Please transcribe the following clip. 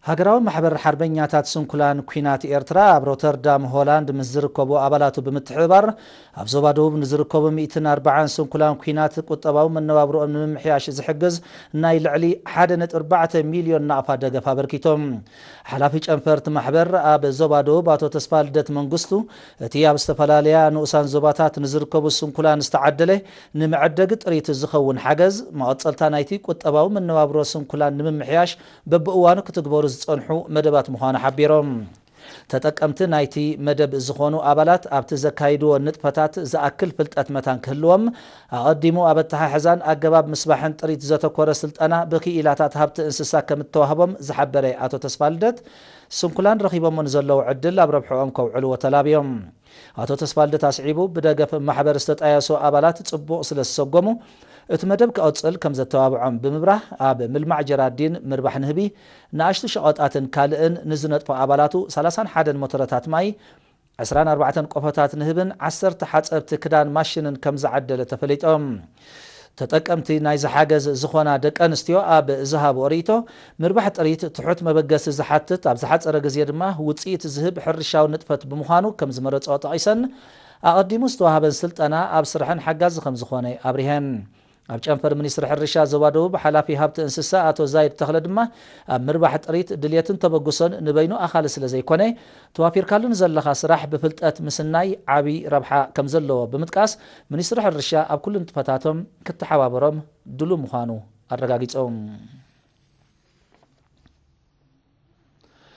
ሃገራዊ ማሕበር ሓርበኛታት ስንኩላን ኲናት ኤርትራ ኣብ ሮተርዳም ሆላንድ ምስ ዝርከቡ ኣባላቱ ብምትሕብባር፣ ኣብ ዞባ ደቡብ ንዝርከቡ ሚእትን ኣርባዓን ስንኩላን ኲናት ቁጠባዊ መነባብሮኦም ንምምሕያሽ ዝሕግዝ ናይ ልዕሊ ሓደ ነጥቢ ኣርባዕተ ሚልዮን ናቕፋ ደገፍ ኣበርኪቶም። ሓላፊ ጨንፈር እቲ ማሕበር ኣብ ዞባ ደቡብ ኣቶ ተስፋልደት መንግስቱ፣ እቲ ኣብ ዝተፈላለያ ንኡሳን ዞባታት ንዝርከቡ ስንኩላን ዝተዓደለ ንመዐደጊ ጥሪት ዝኸውን ሓገዝ፣ መቐጸልታ ናይቲ ቁጠባዊ መነባብሮ ስንኩላን ንምምሕያሽ በብእዋኑ ክትግበሩ ዝጸንሑ መደባት ምዃኑ ሓቢሮም። ተጠቀምቲ ናይቲ መደብ ዝኾኑ ኣባላት ኣብቲ ዘካይድዎ ንጥፈታት ዝኣክል ፍልጠት መታን ክህልዎም፣ ኣቐዲሙ ኣብ ኣተሓሕዛን ኣገባብ ምስባሕን ጥሪት ዘተኮረ ስልጠና ብክኢላታት ሃብቲ እንስሳ ከም እተዋህቦም ዝሓበረ ኣቶ ተስፋልደት፣ ስንኩላን ረኺቦሞ ንዘለዉ ዕድል ኣብ ረብሕኦም ከውዕልዎ ተላብዮም። ኣቶ ተስፋልደት ኣስዒቡ፣ ብደገፍ ማሕበር ዝተጣየሱ ኣባላት ጽቡቕ ስለ ዝሰጎሙ፣ እቲ መደብ ክቕጽል ከም ዘተባብዖም ብምብራህ፣ ኣብ ምልማዕ ጀራዲን፣ ምርባሕ ንህቢ፣ ንኣሽቱ ሸቐጣትን ካልእን ንዝነጥፉ ኣባላቱ ሰላሳን ሓደን ሞተረታት ማይ፣ ዕስራን ኣርባዕተን ቆፎታት ንህብን ዓሰርተ ሓጸብቲ ክዳን ማሽንን ከም ዝዓደለ ተፈሊጦም። ተጠቀምቲ ናይዚ ሓገዝ ዝኾና ደቂ ኣንስትዮ ኣብ ዝሃብኦ ርእይቶ፣ ምርባሕ ጥሪት ትሑት መበገሲ ዝሓትት፣ ኣብ ዝሓጸረ ግዜ ድማ ውጽኢት ዝህብ ሕርሻዊ ንጥፈት ብምዃኑ ከም ዝመረጽኦ ጠቒሰን፣ ኣቐዲሙ ዝተዋህበን ስልጠና ኣብ ስርሐን ሓጋዚ ከም ዝኾነ ኣብሪሀን። ኣብ ጨንፈር ሚኒስትሪ ሕርሻ ዞባ ደቡብ ሓላፊ ሃብቲ እንስሳ ኣቶ ዛይድ ተኽለ ድማ፣ ኣብ ምርባሕ ጥሪት ድልየትን ተበግሶን ንበይኑ ኣኻሊ ስለ ዘይኮነ፣ ተዋፊርካሉ ንዘለኻ ስራሕ ብፍልጠት ምስናይ ዓቢ ረብሓ ከም ዘለዎ ብምጥቃስ፣ ሚኒስትሪ ሕርሻ ኣብ ኩሉ ንጥፈታቶም ክተሓባበሮም ድሉው ምዃኑ ኣረጋጊጾም።